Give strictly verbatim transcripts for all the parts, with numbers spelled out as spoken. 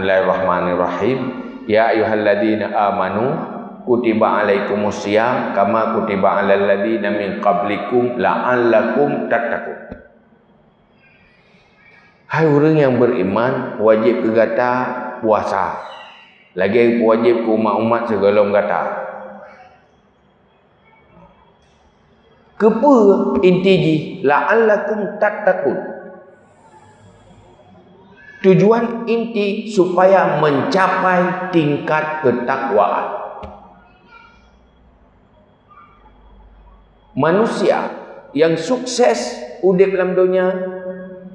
Bismillahirrahmanirrahim. Ya ayyuhalladzina amanu kutiba alaikumus siyam kama kutiba alal ladzina min qablikum la'allakum tattaqun. Hai ureuëng nyang beriman, wajéb keu gata puasa, lagée wajéb keu umat-umat sigohlom gata. Keupeue inti jih? La'allakum tattaqun. Tujuan inti supaya mencapai tingkat ketakwaan. Manusia yang sukses udeb lam donya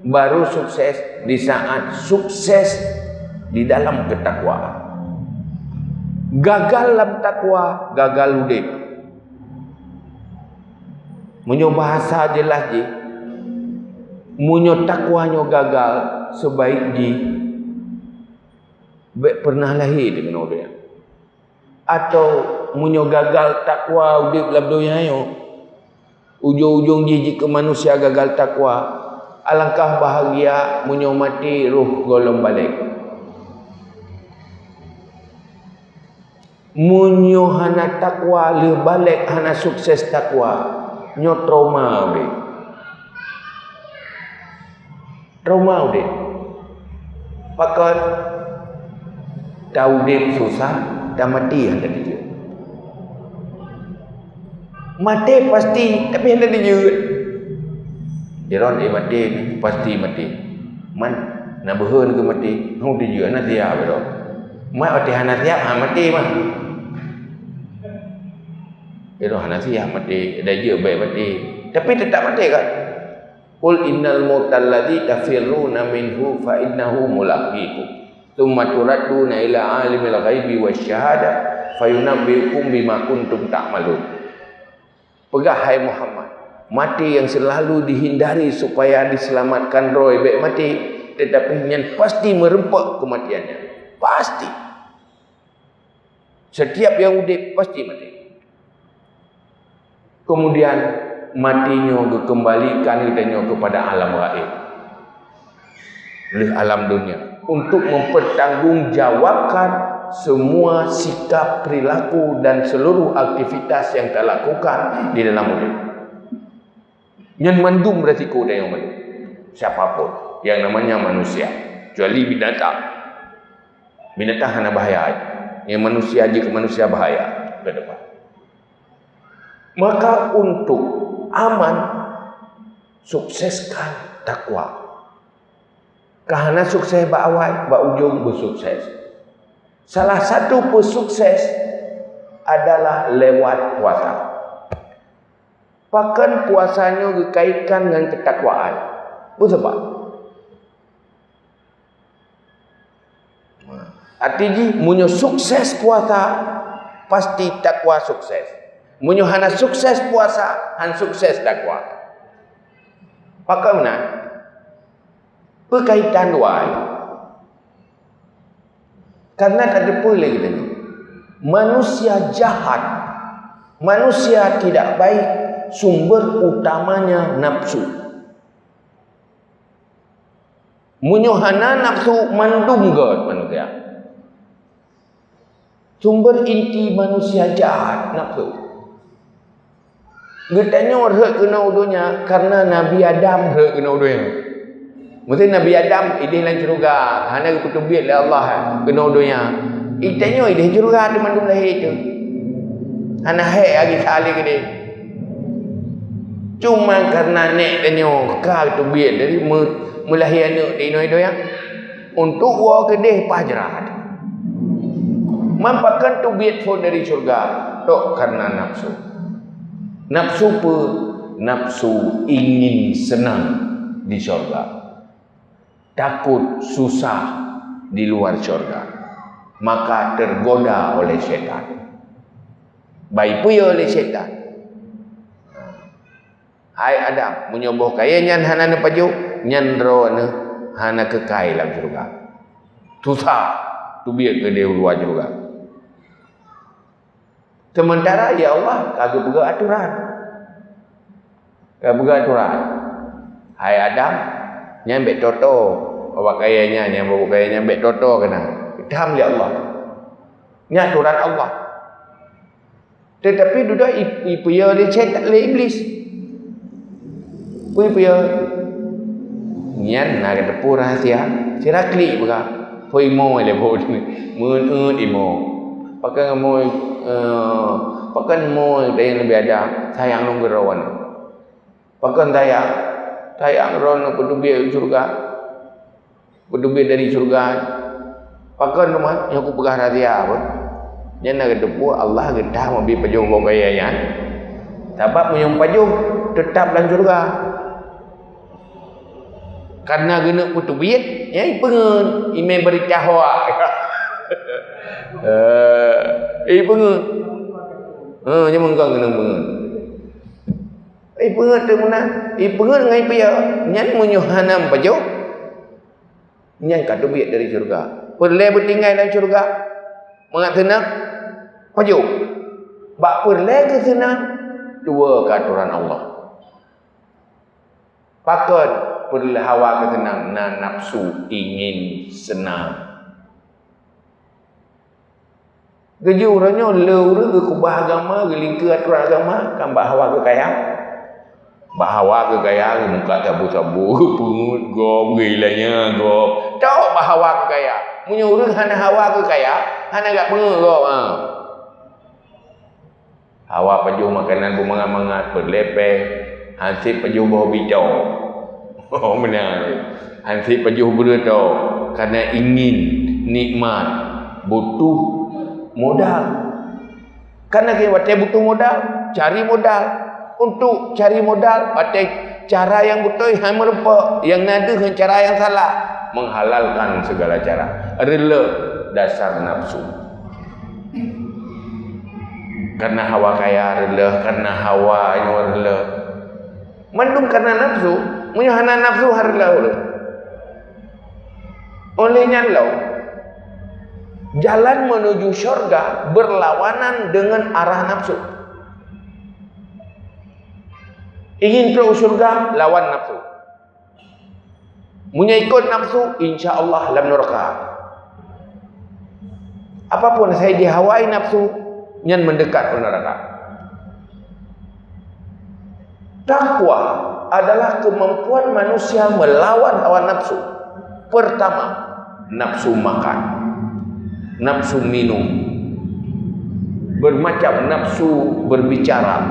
baru sukses di saat sukses di dalam ketakwaan. Gagal lam takwa, gagal udeb. Meunyoe bahasa jeulaih jih, meunyoe takwa nyoe gagal, seubaik jih bék peureunah lahé di keunoe donya. Atawa meunyoe gagal takwa udeb lam donya nyoe, ujong-ujong jih jikeu manusia gagal takwa, alangkah bahagia meunyoe maté roh gohlom balek. Meunyoe hana takwa lheueh balek hana sukses takwa, nyoe trauma udeb. Trauma udeb. Pakon taudeb susah, tamaté hana dijeuet. Maté pasti, tapi hana dijeuet. Jaroe eh maté, pasti maté. Man na beuhe keu maté, hana dijeuet, hana siap jaroe. Mat maté hana siap, ha maté mah. Jaroe hana siap maté, dah jeuet bék maté. Tapi teutap maté kan? Qul innal mautal ladzi tafirruna minhu fa innahu mulaqikum. Tsumma turadduna ila alimil ghaibi wasy syahadah fayunabbiukum bima kuntum ta'malun. Peugah hai Muhammad, maté yang selalu dihindari supaya diselamatkan droe bék maté, tetapi nyan pasti meureumpok kematian nyan. Pasti. Setiap yang udeb pasti maté. Kemudian maté nyoe geukeumbalikan geutanyoe keupada alam gaib, lheueh alam dunia, untuk mempertanggungjawabkan semua sikap, perilaku dan seluruh aktivitas yang talakukan di dalam udeb. Nyan mandum resiko tanyoe mandum. Siapapun yang namanya manusia, kecuali binatang. Binatang hana bahaya. Yang manusia jeuet keu manusia bahaya ke depan. Maka untuk aman, sukseskan takwa. Ka hana sukses bak awai, bak ujong beusukses. Salah satu peusukses adalah lewat puasa. Pakon puasa nyoe geukaitkan ngon keutakwaan? Peue sabab? Arti jih, meunyoe sukses puasa, pasti takwa sukses. Meunyoe hana sukses puasa, han sukses takwa. Pakon meunan? Peukaitan dua nyoe. Karena tateupeue lé geutanyoe, manusia jahat, manusia tidak baik, sumber utamanya nafsu. Meunyoe hana nafsu, mandum göt manusia. Sumber inti manusia jahat, nafsu. Geutanyoe rhot keunoe u donya karena Nabi Adam rhot keunoe u donya. Meusé Nabi Adam idéh lam syeuruga, hana geupeuteubiet lé Allah keunoe u donya. Geutanyoe idéh syeuruga teuma mandum lahé teuh. Hana hék lagée saléng idéh. Cuma karena nék tanyoe ka teubiet dari meu-, meulahé aneuëk di inoe donya, untuk woe keudeh paih jrat. Man pakon teubiet phon dari syeuruga? Tok karena nafsu. Nafsu peue? Nafsu ingin senang di syeuruga. Takot susah di luar syeuruga, maka tergoda oleh syaitan. Baipui oleh syaitan. Hai Adam, meunyoe boh kayée nyan hana neupajoh, nyan droeneuh hana keukai lam syeuruga. Susah teubiet keudeh u luwa syeuruga. Sementara ya Allah ka geupeugah aturan. Ka geupeugah aturan. Hai Adam, nyan bék toto. Awak kayée nyan, nyang boh kayée nyan bék toto keunan. Ilham lé Allah. Nyan aturan Allah. Tetapi dudoe i-, ipiôh lé syaitan, lé Iblis. Peue ipiôh? Nyan na geuteupeue rahsia. Sira klik peugah. Peue imo lé buet. Meu'en-euet imo. Pakon imo, eh, pakon imo nyang leubeh ada, sayang lôn keu droeneuh. Pakon sayang? Sayang droeneuh peuteubiet u syeuruga. Peuteubiet dari syeuruga. Pakon teuma? Nyoe kupeugah rahsia pun. Nyan na geuteupeue Allah geutah meubi pajoh boh kayèe nyan. Sabab meunyoe pajoh teutap lam syeuruga. Karena geuneuk peuteubiet, nyan ipeungeut, imè beurita hoak. Eh, ipeungeut. Eh, nyan meunan geuneuk peungeut. Ipeungeut teuk meunan, ipeungeut ngon ipiôh. Nyan meunyoe hana pajoh, nyan ka teubiet dari syeuruga. Peureulèe beutinggai lam syeuruga, mangat seunang, pajoh. Bak peureulèe keu seunang, tuwoe keu atoran Allah. Pakon peureulèe hawa keu seunang? Na nafsu ingin seunang. Geujeuet uroe nyoe le ureueng geukeubah agama, geulingkeu atoran agama, kan bak hawa geukaya. Bak hawa geukaya, geumuka sabu-sabu, geupeungeut gob, geuilanya gob. Tok bak hawa geukaya. Meunyoe ureueng hana hawa geukaya, hana geupeumeungeut gob, ha. Hawa pajoh makanan beumangat-mangat, peureulèe pèng, han sép pajoh boh bito. Oh, meunan. Han sép pajoh breuto, karena ingin nikmat, butuh modal. Karena watèe butuh modal, cari modal. Untuk cari modal, watèe cara nyang beutôi han meurumpok, nyang na deuh ngon cara nyang salah, menghalalkan segala cara. Reuloh dasar nafsu. Karena hawa kaya reuloh, karena hawa nyoe reuloh. Mandum karena nafsu, meunyoe hana nafsu, hana reuloh. Oleh nyan lom, jalan menuju syurga berlawanan dengan arah nafsu. Ingin trok syurga, lawan nafsu. Meunyoe ikot nafsu, insya Allah lam nuraka. Apapun sai dihawai nafsu, nyan mendekat u nuraka. Takwa adalah kemampuan manusia melawan hawa nafsu. Pertama, nafsu makan, nafsu minum, bermacam nafsu berbicara,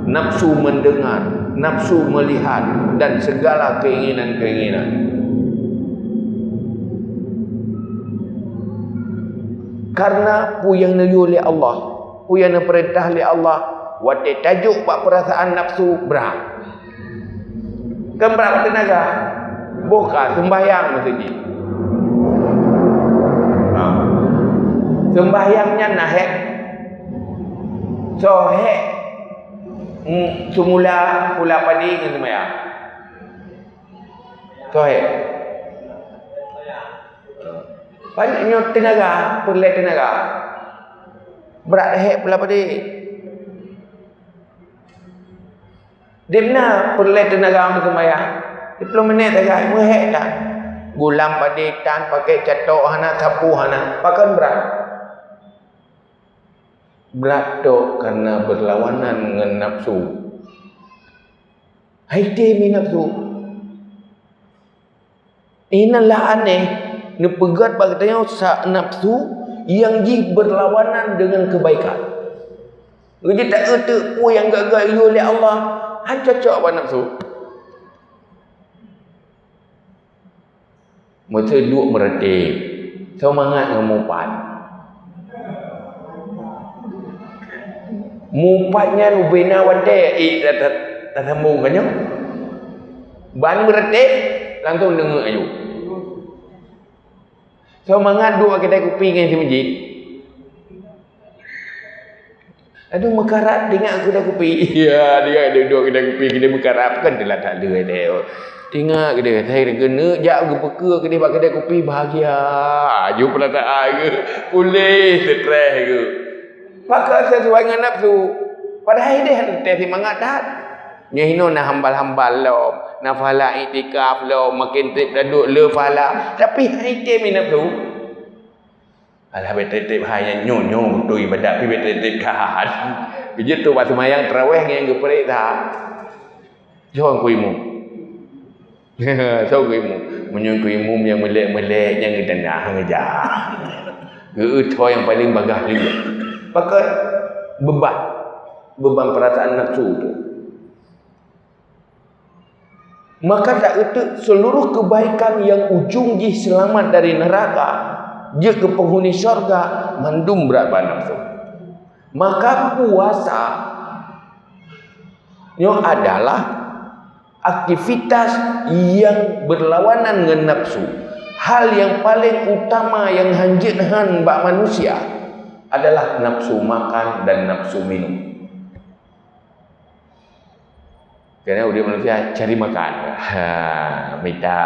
nafsu mendengar, nafsu melihat, dan segala keinginan-keinginan. Karena peue nyang neuyue lé Allah, peue nyang neupeurintah lé Allah, watèe tajok bak peurasaan nafsu, brat. Kan brat teunaga. Boh ka seumbahyang meuseujid. Ha. Seumbahyang nyan na hèk. Soe hèk, mm, seumula pula padé ngon seumbahyang? Soe hèk? Banyak nyoe teunaga, peureulèe teunaga. Brat hèk pula padé. Dimna peureulèe teunaga untuk seumbahyang? Siplôh minèt sagai, meuhèk that. Gulam padé tan, pakèk catok hana, sapu hana. Pakon brat? Brat tok karena berlawanan ngon nafsu. Hai tém nafsu. Inan lah aneh, neupeugèt bak geutanyoe sa-, nafsu nyang jih berlawanan dengan kebaikan. Jadi tak euteuk peue nyang geugayu lé Allah, han cocok bak nafsu. Meuteuduk meureuti, seumangat ngon mupat. Mupat nyan ubena watèe, eh, ta-, ta-, tasambong ka nyoe. Ban beureuti, langsung deungoe aju. Soe mangat duek kedai kupi ngon si Mejid? Aduh, meukarab tingak kedai kupi. Ya, tingak duek kedai kupi, kita meukarab kan telat tak leuh deh. Tingak kedai, saya kena jak geupeukeu kedai bak kedai kupi, bahagia. Aju perasaan ke, pulih stres ke. Pakon sesuai ngon nafsu. Padahai deh teuh simangat that. Nyoe hinoe na hambal-hambal lom, na pahala iktikaf lom, makin trép taduek le pahala. Tapi hai tém nafsu. Alah, bèk trép-trép hai nyan, nyoe, nyoe beutôi ibadat, tapi bèk trép-trép that. Beujeuet tu bak seumayang tarawih ngon geupreh that. Soe keu imum? Soe keu imum? Meunyoe keu imum nyang meulek-meulek, nyang geutanah, nyang geujak. Geu-eu soe nyang paleng bagah lé. Pakon? Beuban. Beuban peurasaan nafsu tu. Maka taeuteuek seluruh keubaikan nyang ujong jih seulamat dari neuraka, jeuet keu peunghuni syurga, mandum brat bak nafsu. Maka puasa nyoe adalah aktivitas nyang beurlawanan ngon nafsu. Hal nyang paleng utama nyang hanjeuet han bak manusia adalah nafsu makan dan nafsu minum. Karena udép manusia cari makan. Ha, mita,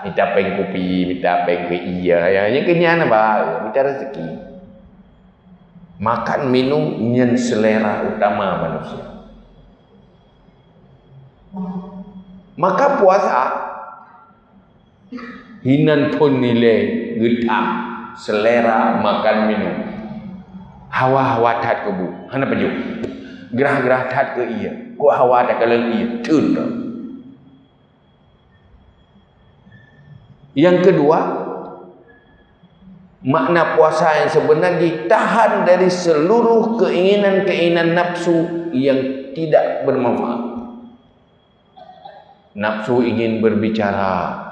mita péng kupi, mita péng keu ie, ya, nyang keunyan ba, mita rezeki. Makan minum nyan selera utama manusia. Maka puasa hinan phon nilai geutam, selera makan minum. Hawa-hawa that keu bu, hana pajoh. Grah-grah that keu ie, kok hawa that kalon ie, teun. Yang kedua, makna puasa yang sebenar ditahan dari seluruh keinginan-keinginan nafsu yang tidak bermanfaat. Nafsu ingin berbicara.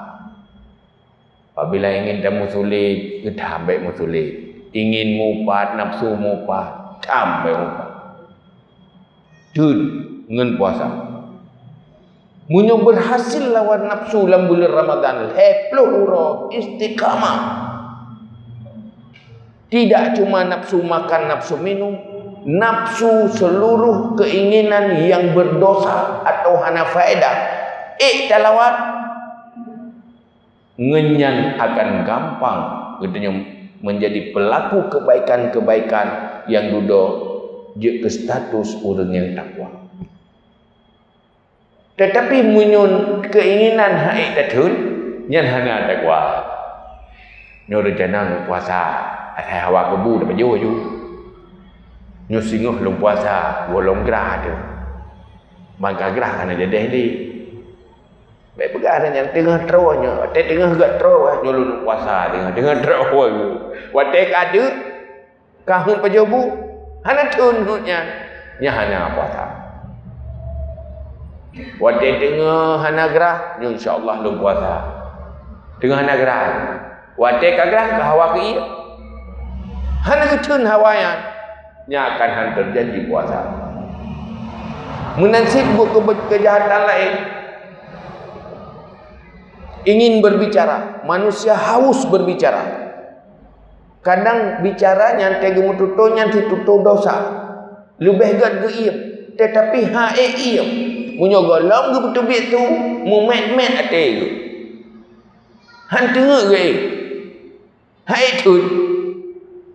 Apabila ingin tameusulet, geutam bèk meusulet. Ingin mupat, nafsu mupat, tam bèk mupat. Teun ngon puasa. Meunyoe berhasil lawan nafsu lam buleuen Ramadan, lhèe ploh uroe istiqamah. Tidak cuma nafsu makan, nafsu minum, nafsu seluruh keinginan yang berdosa atau hana faedah, ék talawan, ngon nyan akan gampang geutanyoe menjadi pelaku kebaikan-kebaikan yang dudoe jeuet keu status ureuëng nyang takwa. Tetapi meunyoe keinginan han ék tatheun, nyan hana takwa. Nyoe rencana puasa, asai hawa keu bu tapajoh ju. Nyoe singoh lôn puasa, goh lom grah teuh. Ban ka grah hana jadeh lé. Bèk peugah nyan teungoh troe nyoe, watèe teungoh geutroe nyoe lôn puasa teungoh, teungoh troe. Watèe ka deuk, ka heuet pajoh bu, hana theun heuet nyan, nyan hana puasa. Watèe teungoh hana grah, nyoe insya Allah lôn puasa. Teungoh hana grah, watèe ka grah, ka hawa keu ie, hana geutheun hawa nyan, nyan akan han teujadi puasa. Meunan cit buet keu-, keujahatan laén. Ingin berbicara, manusia haus berbicara. Kadang bicara nyan teuh geumeututoe nyan teuh tutoe dosa. Leubeh gèt geuiem, tetapi han ék iem. Meunyoe gohlom geupeuteubiet su, meumet-met até geuh. Han teungeut geuh ék. Han ék theun.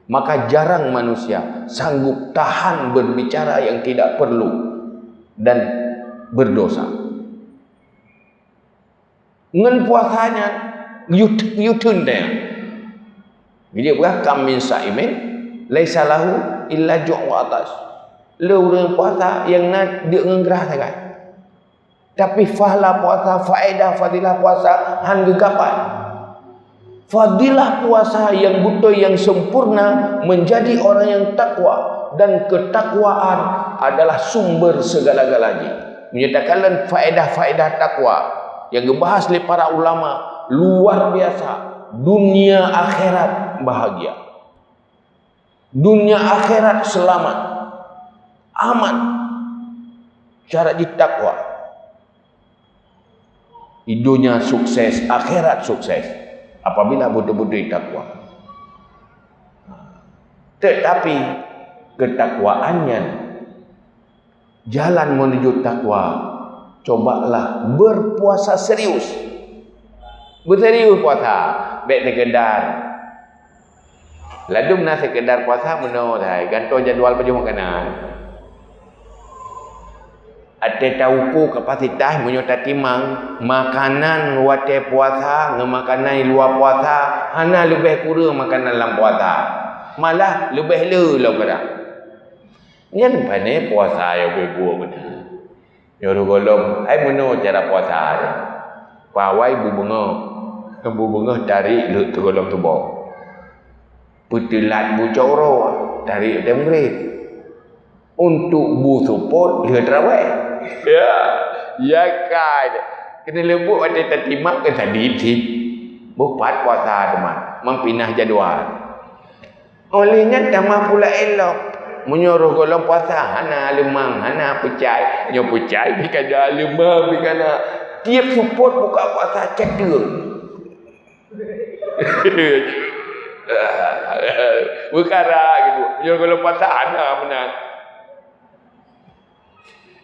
Maka jarang manusia sanggup tahan berbicara yang tidak perlu dan berdosa. Ngon puasa nyan, yue-, yue theun teuh. Jadi, peugah, "Kam min saimin, laisa lahu illa ju' wa atash." Le ureuëng puasa nyang na deuk ngon grah sagai. Tapi, pahala puasa, faedah fadilah puasa, han geugapai. Fadilah puasa yang beutôi, yang sempurna, menjadi orang yang takwa. Dan ketakwaan adalah sumber segala-gala jih. Meunyoe takalon faedah-faedah takwa nyang geubahas lé para ulama, luar biasa. Dunia akhirat bahagia. Dunia akhirat selamat. Aman. Syarat jih takwa. Di dunia sukses, akhirat sukses. Apabila beutôi-beutôi takwa. Tetapi, ketakwaan nyan jalan menuju takwa. Cobalah berpuasa serius. Beuserius puasa, bèk sekedar. Ladum na sekedar puasa meunoe sagai, gantoe jadwal pajoh makanan. Até taukur kapasitas meunyoe tatimang makanan watèe puasa ngon makanan di luwa puasa, hana leubeh kureueng makanan lam puasa. Malah leubeh le lom kadang. Nyan pane puasa nyang beubuet beuna. Nyoe gohlom, ai meunoe cara puasa nyan. Pawai bu beungoh, bu beungoh tarék lheueh teugohlom suboh. Peuteulat bu cot uroe, tarék watèe meugréb. Untuk bu seupôt lheueh teurawèh. Ya, ya kai. Keuneuk leumbot watèe tatimak keu sadit cit. Boh pat puasa teuma, mang pinah jadwal. Óh lheueh nyan tamah pula ilok. Meunyoe roh gohlom puasa hana leumang, hana peucai. Nyoe peucai pih ka na, leumang pih ka na. Tiep seupôt buka puasa cateueng. Peukara gitu. Meunyoe gohlom puasa hana meunan.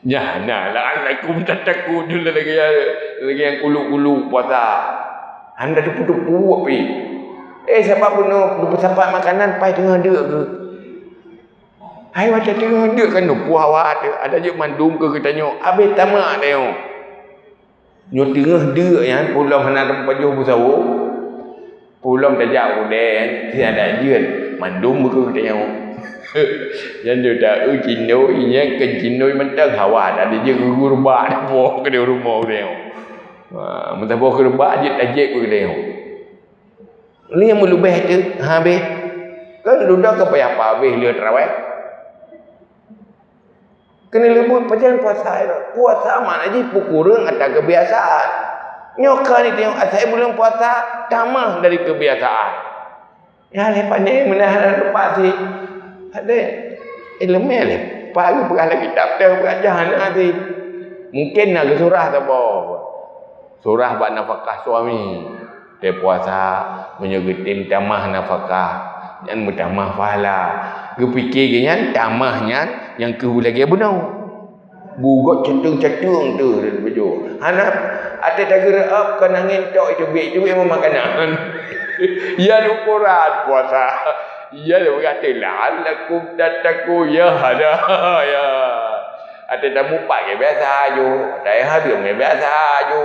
Nyan na, la'allakum tattaqun, lagèe, lagèe nyang kuluk-kuluk puasa. Hana teupeu-teupeu pih. Eh, sabab bunoe geupeusapat makanan paih teungoh deuk geuh. Hai watèe teungoh deuk kan neupuh awak teuh, adak jeuet mandum keu geutanyoe, abéh tamak tanyoe. Nyoe teungoh deuk nyan, peulom hana tapajoh beusawo. Peulom tajak u dèe nyan, si adak jeuet, mandum beukeue tanyoe. Nyan tu ta-eu cindoi, nyan keu cindoi mantong hawa, adak jeuet geureubak taboh keudéh rumoh tanyoe. Ha, meusaboh geureubak jeuet tajép keudéh. Lé nyang meuleubeh teuh, ha, abéh. Kan dudoe keu payah pa abéh lheueh teurawèh. Keuneuk leumbot pajan puasa, puasa makna jih peukureueng ata keubiasaan. Nyoe ka ni tanyoe asai buleuen puasa tamah dari keubiasaan. Ya lé pane meunan hana teupasi. Ada ileumèe lé. Pak geupeugah lé kitab teuh peugah jah hana sih. Mungkin na geusurah saboh. Surah bak nafakah suami. Teupuasa, meunyoe geutem tamah nafakah, nyan meutamah pahala. Geupike geuh nyan, tamah nyan nyang keuh lagèe bunoe. Bugot cateueng-cateueng teuh dan beujoe. Hana até tageureu'ab kon angén tok iteubiet, iteubiet makanan. Nyan ukoran puasa. Nyan lagèe la'allakum tattaqun. Ya, hana, ya. Até tamupat ngon biasa aju, até hareuem ngon biasa aju.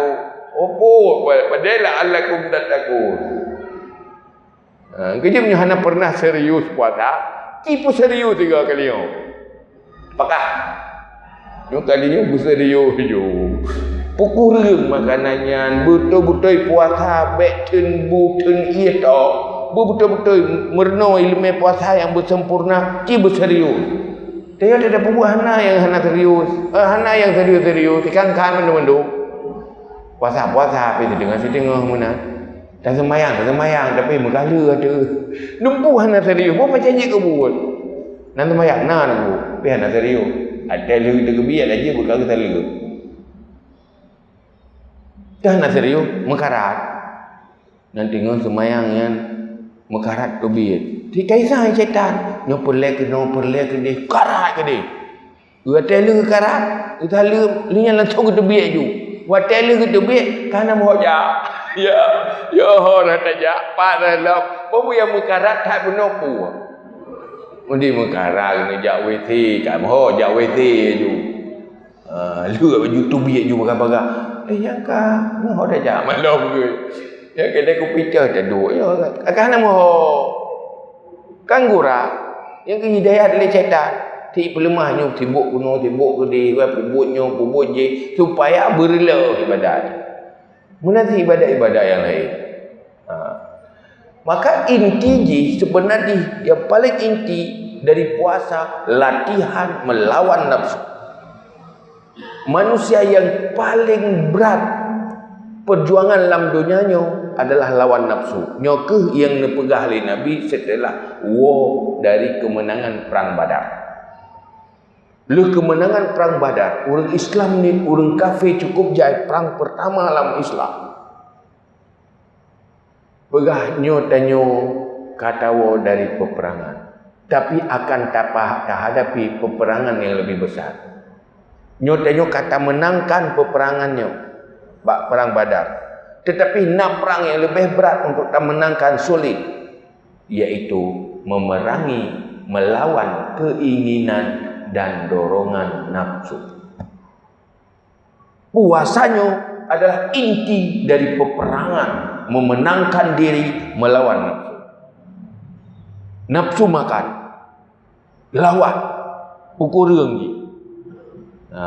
Opo, padahai la'allakum tattaqun. Ha, geujeuem nyoe hana pernah serius puasa, ci peuserius sigoe kali nyoe. Apakah? Nyoe kali nyoe beuserius ju. Peukureueng makanan nyan, beutôi-beutôi puasa bèk theun bu theun ié tok. Beutôi-beutôi meurunoe ileumèe puasa nyang beusempurna, ci beuserius. Tanyoe tapeugah hana nyang hana serius, eh, hana nyang serius-serius, ikan-kan mandum-mandum. Puasa-puasa, tapi siteungoh-siteungoh meunan. Taseumayang, taseumayang, tapi meugalak teuh. Neumpu hana serius, boh macam jih keu buet. Nan seumayang, na neumpu, tapi hana serius. Ada leuh teukeubit, ada jih buka keu saleuem. Dah hana serius, meukarat. Nan teungoh seumayang nyan meukarat keubiet. Ti kaisai setan, nyoe peureulèe keunoe, peureulèe keudeh, karat keudeh. Watèe lheueh karat, geusaleuem, lheueh nyan langsung geuteubiet ju. Watèe lheueh geuteubiet, ka na meuhojak. Ya, ya ho na tajak, pat na lom. Peue nyang meukarat that bunoe peue? Meunyoe meukarat, keuneuk jak W C, ka meuho jak W C ju. Ah, lheueh baju teubiet ju paga-paga. Eh, nyang ka, meuho tajak malom geuh. Nyang keuneuk kupica taduek, ya, ka hana meuho. Kan gura, nyang keu hidayat lé syaitan. Ti peuleumah nyoe sibok keunoe, sibok keudeh, peubuet nyoe, peubuet jih, supaya beureuloh ibadat. Meunan cit ibadat-ibadat nyang laén. Ha. Maka inti jih, seubeuna jih, nyang paleng inti dari puasa, latihan meulawan nafsu. Manusia nyang paleng brat peujuangan lam donya nyoe adalah lawan nafsu. Nyoe kheueh nyang neupeugah lé Nabi seuteulah woe dari keumeunangan Prang Badar. Lheueh keumeunangan Prang Badar, ureuëng Islam ngon ureuëng kafé cukup jai prang peurtama lam Islam. Peugah nyoe tanyoe ka tawoe dari peuperangan, tapi akan tapa-, tahadapi peuperangan nyang leubeh besar. Nyoe tanyoe ka tamenangkan peuperangan nyoe bak Prang Badar. Teutapi na prang nyang leubeh brat untuk tamenangkan, sulet, yaitu memerangi melawan keinginan dan dorongan nafsu. Puasa nyoe adalah inti dari peperangan memenangkan diri melawan nafsu. Nafsu makan, lawan, ukureueng jih. Ha.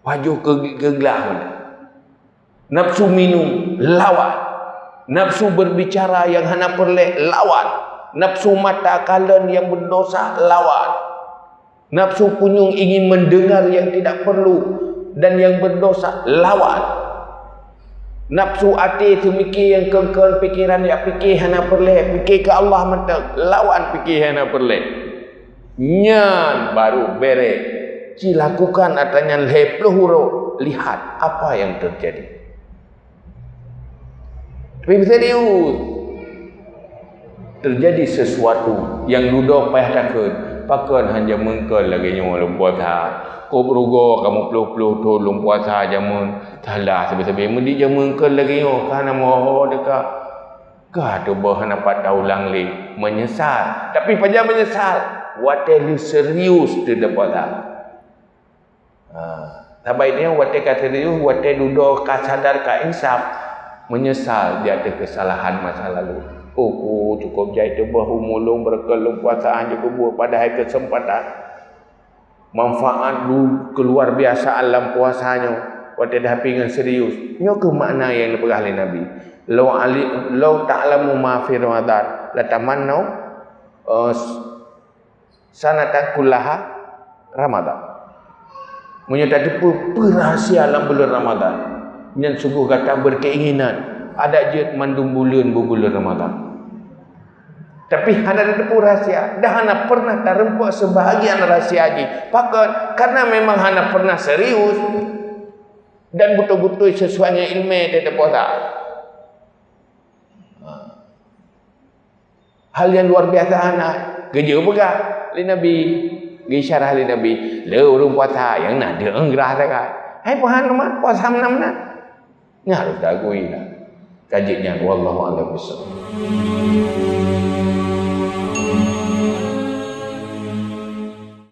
Pajoh keu, keu glah. Nafsu minum, lawan. Nafsu berbicara yang hana peureulée, lawan. Nafsu mata kalon yang berdosa, lawan. Nafsu punyueng ingin mendengar yang tidak perlu dan yang berdosa, lawan. Nafsu até teumike nyang keungkeuen pikeran, jak pike hana peureulée, pike keu Allah mantong, lawan pike hana peureulée. Nyan baru béré. Ci lakukan atra nyan lhée ploh uroe, lihat apa yang terjadi. Tapi serius. Terjadi sesuatu nyang dudoe payah takheun. Pakon han jameun kon lagée nyoe lôn puasa? Kôb rugoe kamoe ploh-ploh thon lôn puasa jameun. Salah sabe-sabe meudi jameun kon lagée nyoe, ka na meuho teuka. Ka teuboh hana pat taulang lé, meunyeusal. Tapi pajan meunyeusal? Watée lheueh serius teuh puasa. Ha, sabai nyoe watée ka serius, watée dudoe ka sadar, ka insaf, meunyeusal di ateueh keusalahan masa lalu. Oh, oh, cukôp jai teuboh umu lôn, beureukat lôn puasa hana jipeubuet, padahai keuseumpatan manfaat lu-, keu luar biasa lam puasa nyoe, watée dihadapi ngon serius. Nyoe keuh makna nyang neupeugah lé Nabi, "Lau ali-, lau ta'lamu ma fi Ramadan, la tamannau, eh, sanatan kullaha Ramadan." Meunyoe tateupeue peue rahsia lam buleuen Ramadan, nyan sunggoh gata beukeinginan adak jeuet mandum buleuen beubuleuen Ramadan. Tapi hana tateupeue rahsia, dan hana pernah tareumpok seubahagian rahsia jih. Pakon? Karena memang hana pernah serius dan beutôi-beutôi sesuai ngon ileumé teuh puasa. Ha. Hal nyang luar biasa hana geujeuet peugah lé Nabi, geuisyarah lé Nabi, le ureuëng puasa nyang na deueng grah sagai. Hai paham teuma puasa meunan-meunan? Nyan harôh tagui na. Ka jeuet nyan, wallahu a'lam bissawab.